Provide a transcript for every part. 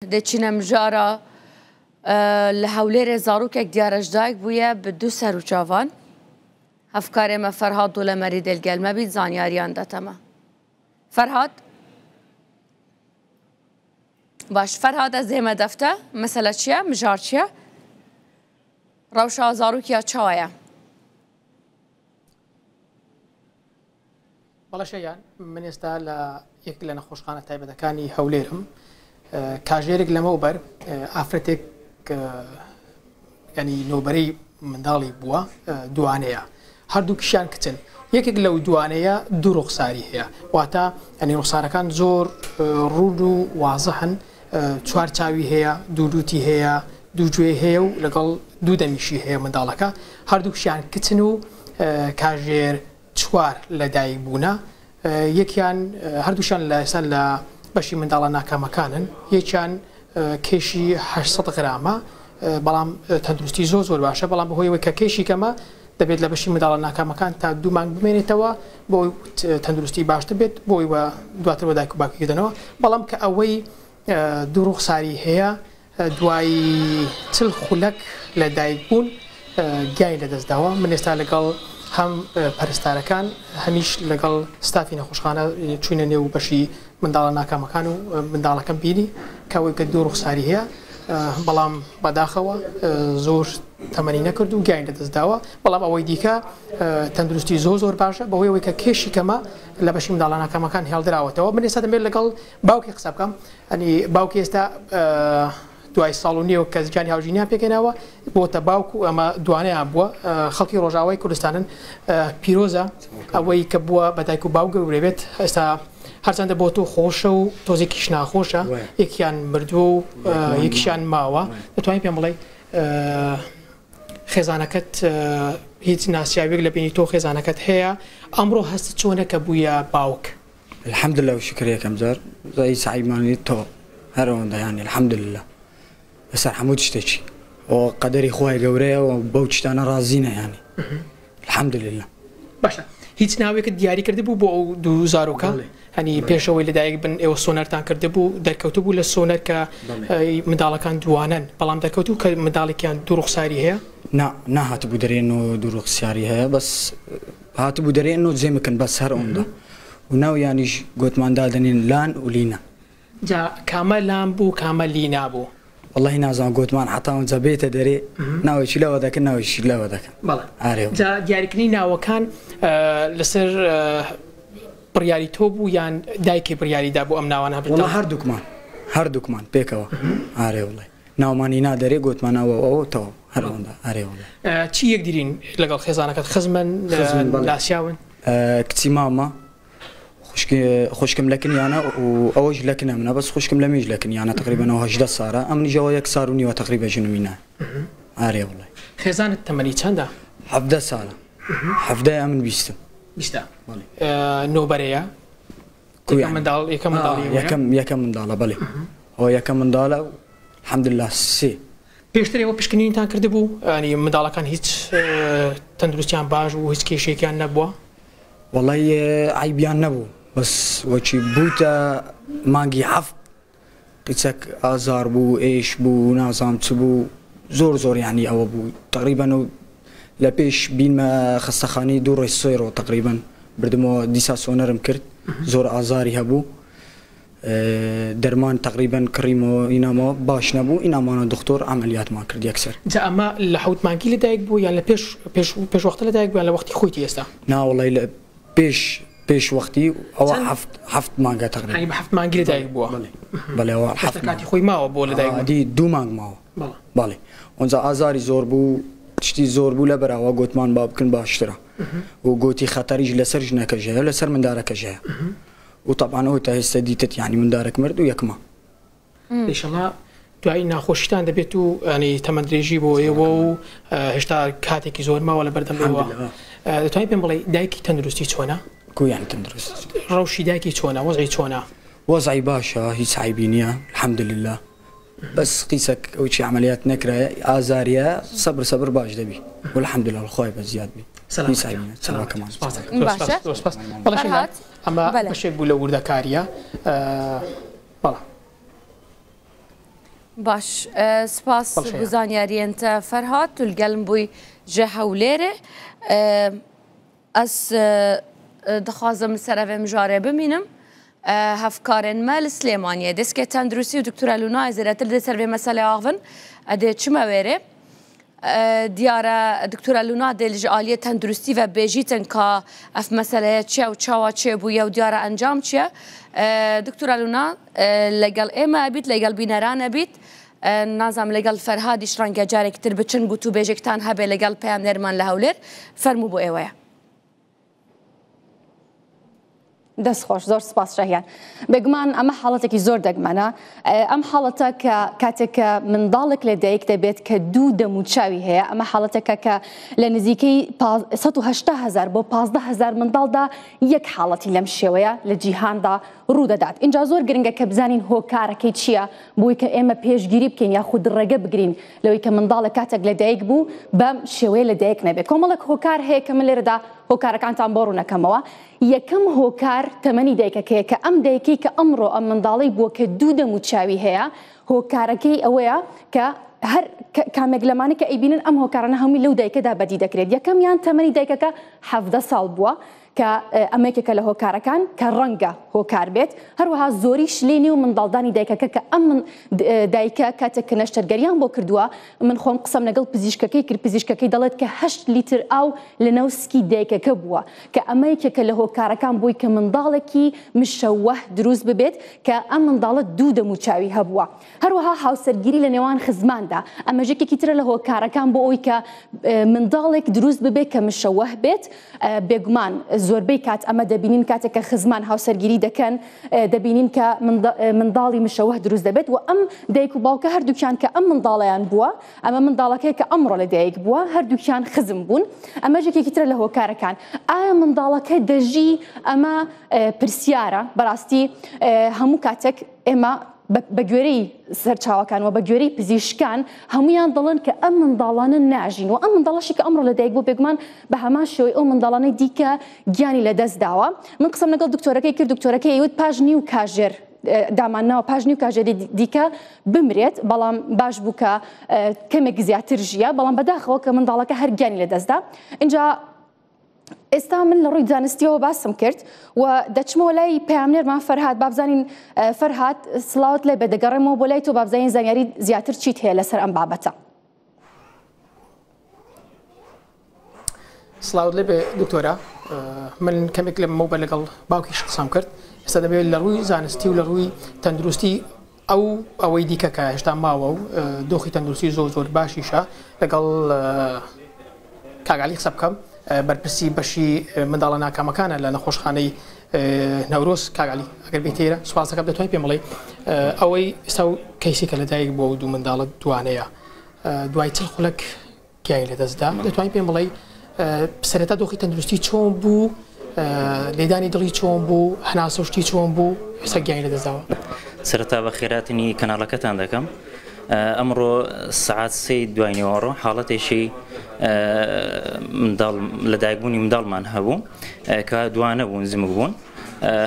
دەچینە مژارا لە هەولێرێ زاروکێک دیارە ژدایک بوویە بە دوو سەر و چاوان. هەفکارێ مە فەرهاد دۆلەمەری دێل گەل مە بیت زانیاریان دەتەمە. فەرهاد؟ باش فەرهاد ئەز دێمە دەفتە مەسەلە چییە؟ مژار چییە؟ ڕەوشا زاروکیا چاوایە؟ بەڵێ شەیان من ئێستا لە یەک لە نەخۆشخانە تایبەتەکانی هەولێرم کاژێرێک لەمەوبەر ئافرەتێک ینی نۆبەرەی منداڵی بووە دوانەیە هەردووکیشیان کچن یەکێک لەو دوانەیە دوو ڕوخساری هەیە واتە ئەنی ڕوخسارەکان زۆر ڕوون و وازحن چوار چاوی هەیە دوو لوتی هەیە دوو گوێی هەیە و لەگەڵ دوو دەمیشی هەیە منداڵەکە هەردووکیان کچن و کاژێر چوار لە دایک بوونە یەکیان هەردووشیان لە ئێستا لە بەشی منداڵە ناکامەکانن یەکیان کێشی 800 غرامە بەڵام تەندروستی زۆر زۆر باشە بەڵام بەهۆیەوەی کە کێشی کەمە دەبێت لە بەشی منداڵە ناکامەکان تا دوو مانگ بمێنێتەوە بۆ تەندروستی باشتر بێت بۆی وە دواتر وە دایک و باوکی دەنەوە بەڵام کە ئەوەی دوو ڕوخساری هەیە دوای 40 خولەک لە دایک بوون گیانی لەدەستداوە من ئێستا لەگەڵ هەم پەرستارەکان هەمیش لەگەڵ ستافی نەخۆشخانە چوینە نێو بەشی منداڵە ناکامەکان و منداڵەکەم بینی کە ئەوەی کە دوو ڕوخساری هەیە بەڵام بەداخەوە زۆر تەمەنی نەکرد و گیانی لەدەستداوە بەڵام ئەوەی دیکە تەندروستی زۆر زۆر باشە بەهۆی ئەوەی کە کێشی کەمە لە بەشی منداڵە ناکامەکان هێڵدراوەتەوە من ئێستا دەمێت لەگەڵ باوکی قسە بکەم ئەنی باوکی ئێستا دوای ساڵ و نیوە کە گیانی هاوژینیان پێکهێناوە بۆتە باوک و ئەمە دوانەیان بووە خەڵکی ڕۆژاوای کوردستانن پیرۆزە ئەوەی کە بووە بە دایک و باوک گەورە بێت ئێستا هەرچەندە بۆ تۆ خۆشە و تۆزێکیش ناخۆشە یەکیان مردووە و یەکیشیان ماوە دەتوانین پێم بڵێ خێزانەکەت هیچ ناسیاوێک لە بینی تۆ خێزانەکەت هەیە ئەمڕۆ هەست چۆنە کە بوویە باوک؟ الحمدللە و شوکر یەکەم جار زای سەعیمانی تۆ هەر ئەوەندە یانی الحمدللە لەسەر هەموو شتێکی و قەدەری خوای گەورەیە و بەو شتانە ڕازینە یانی الحمدللە. باشە هیچ ناوێکت دیاری کردبوو بۆ ئەو دوو زارۆکە؟ هەنی پێشەوەی لەدایک بن ئێوە سۆنەرتان کردبوو دەرکەوتبوو لە سۆنەر کە منداڵەکان دووانەن بەڵام دەرکەوتوو کە منداڵێکیان دوو ڕوخساری هەیە؟ نا نەهاتبوو دەرێن و دوو ڕوخساری هەیە بەس هاتبوو دەرێ نۆ جێ مکن بەس هەر ئۆندە و ناویانیش گۆتمان دادەنێن لان و لینا. جا کامە لان بوو کامە لینا بوو؟ وەڵاهی نازانم گۆتمان حەتا ئۆنجا بێتە دەرێ ناوێکی لەوە دەکەن ناوێکیش لەوە دەکەن. بەڵێ ئارێ وەڵا. جا دیاریکردنی ناوەکان لەسەر بڕیاری تۆ بوو یان دایکی بڕیاری دا بۆ ئەم ناوانە هەبێت؟ وەڵا هەردووکمان هەردووکمان پێکەوە ئارێ وەڵای. ناومانی نا دەرێ گۆتمان ئەوە ئەوە تەواو هەر ئەوەندە ئەرێ وەڵا. چی یەکدرین لەگەڵ خێزانەکەت خزمن خزمن بەڵێ ناسیاون؟ کچی مامە خوشکی خوشکم لە کنیانە و ئەوەش لە کنە منە بەس خوشکم لە میش لە کنیانە تقریبا ئەو 18 سارە ئەمنیش ئەوە یەک سار و نیوە تقریبا ژنمی نایە ئارێ وەڵای. خێزانت تەمەنی چەندە؟ 17 سالە 17 ئەمن بیستم. بیستە بەڵێ. نۆبەرەیە؟ یەکەم منداڵ یەکەم منداڵی یەکەم یەکەم منداڵە بەڵێ ئەوە یەکەم منداڵە و الحمدلله سێ. پێشتر ئێوە پشکنینتان کردبوو ینی منداڵەکان هیچ تەندروستیان باش بوو هیچ کێشێکیان نەبووە؟ وەڵی عیبیان نەبوو بەس وەکی بووتە مانگی حەفت قیچەک ئازار بوو ئێش بوو نازانم چ بوو زۆر زۆر یانی ئەوە بوو تەقریبەن و لە پێش بینمە خەستەخانەی دوو ڕۆی سێ ڕۆ تەقریبەن بردمەوە دیسا سۆنەرم کرد زۆر ئازاری هەبوو دەرمان تەقریبەن کڕیمەوە ئینامەوە باش نەبوو ئینامانە دکتۆر عەمەلیاتمان کرد یەکسەر. جا ئەمە لە حەوت مانگی لەدایک بوو یان لە پێش پێش پێش وەختە لەدایک بوو یان لە وەختی خۆیتی ئێستا؟ نا وەڵی لە پێش پێش وەختی ئەوە حەفت حەفت مانگە تەقریبا. یانی بە حەفت مانگی لەدایک بووە. بەڵێ بەڵێ ئەوە حەفت کاتی خۆی ماوە بۆ لەدایک بوون. دی دوو مانگ ماوە. بەڵێ. بەڵێ ئۆنجا ئازاری زۆر بوو شتی زۆر بوو لەبەر ئەوە گۆتمان با بکن باشترە و گۆتی خەتەریش لەسەر ژنەکەش هەیە لەسەر مندارەکەش هەیە و تەبعەن ئەوە تا هێستا دیتت یانی مندارەک مرد و یەکما. ئیشەڵا دوایی ناخۆشیتان دەبێت و ینی تەمەن درێژی بۆ ئێوە و هێشتا کاتێکی زۆر ماوە لە بەردەم ئێوە دەتوانانی پێم بڵێ دایکی تەندروستی چۆنە؟ کویان تەندروست ڕەوشی دایکی چۆنە وەزعی چۆنە؟ وەزعی باشە هیچ عیبی نییە الحمدلله بەس قیسەک ئەوچی عملیات نەکرایە ئازاریە سەبر سەبر باش دەبی والحمدلله خۆی بە زیاد بی هیچ عیبی نییە چاوەکەمان باشە ئەمە بەشێک بوو لە وردەکاریە بەڵێ. باش سپاس بۆ زانیاریێن تە فەرهاد تو لگەلم بووی ji Hewlêrê. Ez dixwazim li ser evê mijarê bimînim. Hevkarên me li Silêmaniyê Deskê Tenduristî û Doktora Lûnayê zêdetir dê ser vê meseleyê axivin. Dê çime wêrê. Diyar e Doktora Lûna dê ji aliyê tenduristî ve bêjîtin ka ev meseleye çi ye û çawa çêbûye û diyar e encam çi ye. Doktora Lûna legel ême ebît, legel bîneran ebît. Nazam legel Ferhadîş renge carek tir biçin gotûbêjektan hebe legel peyamnêrman li Hewlêr. Fermû bo êwe ye. دەست خۆش زۆر سپاس شەهیان بێگومان ئەمە حاڵەتێکی زۆر دەگمەنە ئەم حاڵەتە کە کاتێک کە منداڵێک لە دایک دەبێت کە دوو دەم و چاوی هەیە ئەمە حاڵەتێکە کە لە نزیکەی 180 هزار بۆ 15 هزار منداڵدا یەک حاڵەتی لەم شێوەیە لە جیهاندا ڕوودەدات اینجا زۆر گرنگە کە بزانین هۆکارەکەی چییە بۆی کە ئێمە پێشگیری بکەین یاخود ڕێگە بگرین لەوەی کە منداڵە کاتێک لە دایک بوو بەم شێوەیە لە دایک نەبێت کۆمەڵێک هۆکار هەیە کە من لێرەدا هۆکارەکانتان بۆ ڕوونەکەمەوە یەکەم هۆکار تەمەنی دایکەکەیە کە ئەم دایکەی کە ئەمڕۆ ئەم منداڵەی بووە کە دوو دەم و چاوی هەیە هۆکارەکەی ئەوەیە کە هەر کامێک لەمانە کە ئەیبینن ئەم هۆکارانە هەمووی لەو دایکەدا بەدی دەکرێت یەکەمیان تەمەنی دایکەکە 17 ساڵ بووە کە ئەمە یەکێکە لە هۆکارەکان کە ڕەنگە هۆکار بێت هەروەها زۆری شلەی نێو منداڵدانی دایکەکە کە ئەم دایکە کاتێک کە نەشتەرگەریان بۆ کردووە من خۆم قسەم لەگەڵ پزیشکەکەی کرد پزیشکەکەی دەڵێت کە هەشت لیتر ئاو لەناو سکی دایکەکە بووە کە ئەمە یەکێکە لە هۆکارەکان بۆی کە منداڵێکی مشەوه دروست ببێت کە ئەم منداڵە دوو دەموچاوی هەبووە. هەروەها هاوسەرگیری لە نێوان خزماندا ئەمەش یەکێکی ترە لە هۆکارەکان بۆ ئەوی کە منداڵێک دروست ببێت کە مشەوه بێت. بێگومان زۆربەی کات ئەمە دەبینین کاتێک کە خزمان هاوسەرگیری دەکەن دەبینین کە منداڵی مشەوه دروست دەبێت و ئەم دایک و باوکە هەردووکیان کە ئەم منداڵیان بووە ئەمە منداڵەکەی کە ئەمڕۆ لە دایک بووە هەردووکیان خزم بوون ئەمەش یەکێکی ترە لە هۆکارەکان. ئایا منداڵەکە دەژی؟ ئەمە پرسیارە بەڕاستی هەموو کاتێک ئێمە بە گوێرەی سەرچاوەکان و بە گوێرەی پزیشکان هەمویان دەڵێن کە ئەم منداڵانە ناژین و ئەم منداڵەشی کە ئەمڕۆ لەدایک بوو بێگومان بە هەمان شێوەی ئەو منداڵانەی دیکە گیانی لەدەست داوە. من قسەم لەگەڵ دکتۆرەکەی کرد دکتۆرەکەی وت پاش نیو کاژێر دامانناوە پاش نیو کاژێری دیکە بمرێت بەڵام باش بوو کە کەمێک زیاتر ژیە بەڵام بەداخەوە کە منداڵەکە هەر گیانی لەدەستدا. اینجا ئێستا من لە ڕووی زانستیەوە باسم کرد و دەچمەوە لای پەیامنێرمان فەرهاد بابزانین فەرهاد سڵاوت لێ بێ دەگەڕێمەوە بۆ لای تۆ بابزانین زانیاری زیاتر چیت هەیە لەسەر ئەم بابەتە. سڵاوت لێ بێ دکتۆرە من کەمێک لە مەوبەر لەگەڵ باوکیش قسەم کرد ئێستا دەبێت لە ڕووی زانستی و لە ڕووی تەندروستی ئەو ئەوەی دیکە کە هێشتا ماوە و دۆخی تەندروستی زۆر زۆر باشیشە لەگەڵ کاک عەلی قسە بکەم بەرپرسی بەشی منداڵە ناکامەکانە لە نەخۆشخانەی نەورۆز کاک عەلی ئەگەر بێتێرە سوپاس دەکەم دەتوانین پێم بڵێ ئەوەی ئێستا و کەیسی کە لەدایک بووە و دوو منداڵە دوانەیە دوای چل خولەک گیانی لەدەستدا دەتوانین پێم بڵێ سەرەتا دۆخی تەندروستی چۆن بوو لێدانی دڵی چۆن بوو هەناسە شتی چۆن بوو ئێستا گیانی لەدەستداوە؟ سەرەتا بە خێراتنی کەناڵەکەتان دەکەم ئەمڕۆ سەعات سێی دوای نیوەڕۆ حاڵەتێکی منداڵ لەدایکبوونی منداڵمان هەبوو کە دوانە بوون زمک بوون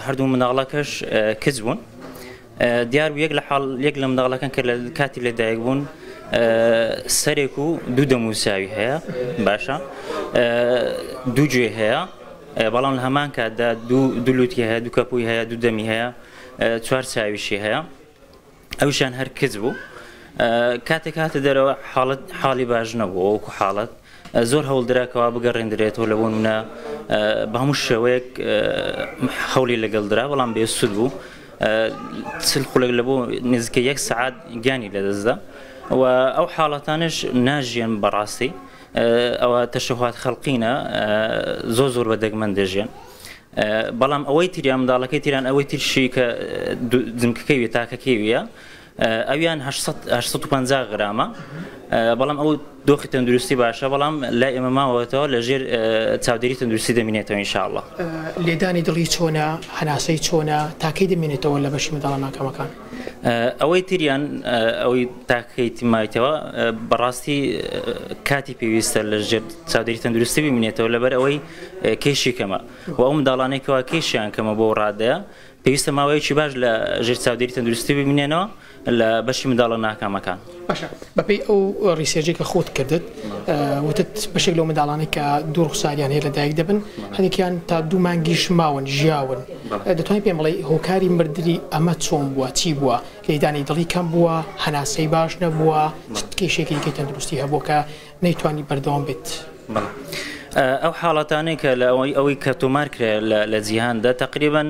هەردوو منداڵەکەش کچ بوون دیار بوو یەک لە حاڵ یەک لە منداڵەکان کە لە کاتی لە دایک بوون سەرێک و دوو دەموچاوی هەیە باشە دوو گوێ هەیە بەڵام لە هەمان کاتدا دوو لوتی هەیە دوو کەپووی هەیە دوو دەمی هەیە چوار چاویشی هەیە ئەویشیان هەر کچ بوو کاتێک هاتە دەرەوە حاڵەت حاڵی باش نەبوو وەکو حاڵەت زۆر هەوڵدرا کەوا بگەڕێندرێتەوە لە بۆ نمونە بە هەموو شێوەیەک هەوڵی لەگەڵ درا بەڵام بێ سوود بوو چل خولەک لە بۆ نزیکە یەک سەعات گیانی لەدەستدا و ئەو حاڵەتانش ناژیان بەڕاستی ئەوە تەشەهات خەڵقینە زۆر زۆر بە دەگمەن دەژیان بەڵام ئەوەی تریان منداڵەکەی تیران ئەوەی ترشی کە زمکەکەی وێ تاکەکەی ویە ئەویان 850 غرامە بەڵام ئەو دۆخی تەندروستی باشە بەڵام لای ئێمە ماوەتەوە لە ژێر چاودێری تەندروستی دەمینێتەوە ان شاء اللە. لێدانی دڵی چۆنە هەناسەی چۆنە تاکەی دەمێنێتەوە لە بەشی منداڵە ناکامەکان؟ ئەوەی تریان ئەوەی تاکەی مایتەوە بەڕاستی کاتی پێویستە لە ژێر چاودێری تەندروستی بمینێتەوە لەبەر ئەوەی کێشی کەمە و ئەو منداڵانەی کەوا کێشیان کەمە بۆ ڕادەیە. پێویستە ماوەیەکی باش لە ژێر چاودێری تەندروستی بمینێنەوە لە بەشی منداڵە ناکامەکان. باشە بەپێی ئەو research ەی کە خۆت کردت وتت بەشێک لەو منداڵانەی کە دوو ڕوخساریان هەیە لە دایک دەبن هەندێکیان تا دوو مانگیش ماون ژیاون دەتوانانی پێم بڵێ هۆکاری مردنی ئەمە چۆن بووە چی بووە لێدانی دڵی کەم بووە هەناسەی باش نەبووە چ کێشێکی دیکەی تەندروستی هەبووە کە نەیتوانی بەردەوام بێت؟ بەڵێ ئەو حاڵەتانەی کە لە ئەوەی ئەوەی کە تۆمار کرا لە جیهاندا تقریبا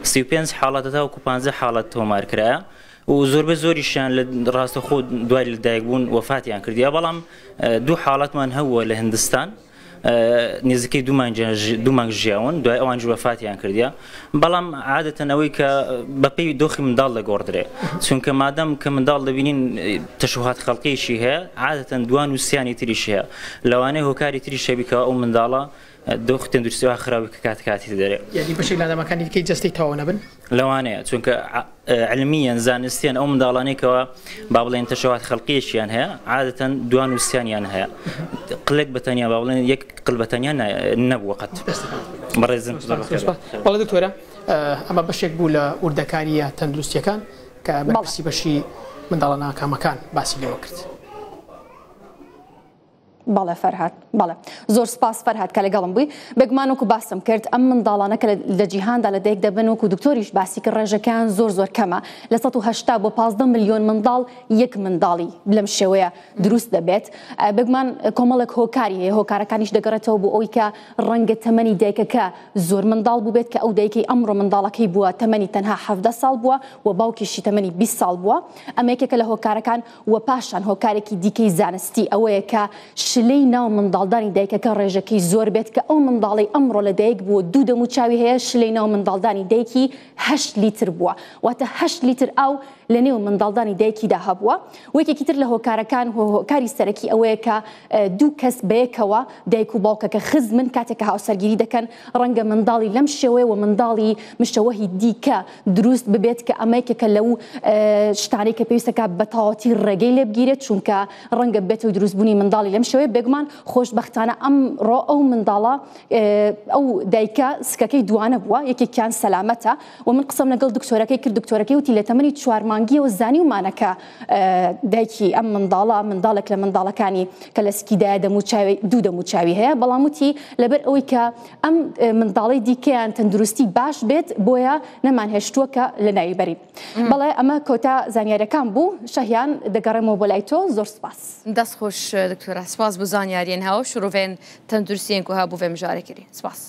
35 حاڵەتە تاوەکو 15 حاڵەت تۆمار کرایە و زۆربەی زۆریشیان لە ڕاستەخۆ دوای لەدایک بوون وەفاتیان کردیە بەڵام دوو حاڵەتمان هەبووە لە هندستان نزیکەی دوو مانگ ژیاون دوای ئەوان وەفاتیان کردیە بەڵام عادەتەن ئەوەی کە بەپێی دۆخی منداڵ دەگۆڕدرێ چونکە مادەم کە منداڵ دەبینین تەشوهات خەڵقیشی هەیە عادەتەن دوان و سیانی تریش هەیە لەوانەیە هۆکاری تریش هەبی کە ئەو منداڵە دۆخی تەندروستی وا خراپی کە کات کاتی دەرێ. یانی بەشێک لە ئەندامەکانی دیکەی جەستەی تەواو نەبن؟ لەوانەیە چونکە علمیەن زانستیەن ئەو منداڵانەی کەوا با بڵێن تەشەوات خەڵقیەکیان هەیە عادەتەن دوان و سیانیان هەیە قلێک بە تەنیا با بڵێن یەک قل بە تەنیا نەبووە قەت. بەڕێزم بەڵێ دکتۆرە ئەمە بەشێک بوو لە وردەکارییە تەندروستیەکان کە بەرپرسی بەشی منداڵە ناکامەکان باسی لێوە کرد. بەڵێ فەرهاد بەڵێ زۆر سپاس فەرهاد کە لەگەڵم بووی بێگومان وەکو باسم کرد ئەم منداڵانە کە لە جیهاندا لە دایک دەبن وەکو دکتۆریش باسی کرد ڕێژەکەیان زۆر زۆر کەمە لە 180 بۆ 15 ملیۆن منداڵ یەک منداڵی لەم شێوەیە دروست دەبێت بێگومان کۆمەڵێک هۆکاری هەیە هۆکارەکانیش دەگەڕێتەوە بۆ ئەوی کە ڕەنگە تەمەنی دایکەکە زۆر منداڵ بووبێت کە ئەو دایکەی ئەمڕۆ منداڵەکەی بووە تەمەنی تەنها 17 ساڵ بووە و باوکیشی تەمەنی 20 ساڵ بووە ئەمە یەکێکە لە هۆکارەکان و پاشان هۆکارێکی دیکەی زانستی ئەوەیە کە شلەی ناو منداڵدانی دایکەکە ڕێژەکەی زۆر بێت کە ئەو منداڵەی ئەمڕۆ لە دایک بووە دوو دەموچاوی هەیە شلەی ناو منداڵدانی دایکی هەشت لیتر بووە واتە هەشت لیتر ئاو لە نێو منداڵدانی دایکیدا هەبووە و یەکێکی تر لە هۆکارەکان هۆکاری سەرەکی ئەوەیە کە دوو کەس بەیەکەوە دایک و باوکەکە خزمن کاتێک کە هاوسەرگیری دەکەن ڕەنگە منداڵی لەم شێوەیە و منداڵی مشەوەهی دیکە دروست ببێت کە ئەمە یەکێکە لەو شتانەی کە پێویستەکە بە تەواوەتی ڕێگەی لێ بگیرێت چونکە ڕەنگە بێتەوە دروستبوونی منداڵی لەم شێوەیە بێگومان خۆشبەختانە ئەمڕۆ ئەو منداڵە ئەو دایکە سکەکەی دوانە بووە یەکێکیان سەلامەتە و من قسەم لەگەڵ دکتۆرەکەی کرد دکتۆرەکەی وتی لە تەمەنی چوار مانگیەوە زانیومانە کە دایکی ئەم منداڵە منداڵێک لە منداڵەکانی کە لە سکیدایە دەموچاوی دوو دەموچاوی هەیە بەڵام وتی لەبەر ئەوەی کە ئەم منداڵەی دیکەیان تەندروستی باش بێت بۆیە نەمانهێشتووە کە لەناوی بەرین. بەڵێ ئەمە کۆتا زانیاریەکان بوو شەهیان دەگەڕێمەوە بۆ لای تۆ زۆر سپاس. دەست خۆش دکتۆرە سپاس بۆ زانیاریەن هاو شرۆڤێن تەندروستیەن کو هەبوو ڤێ مژارێ کری سپاس.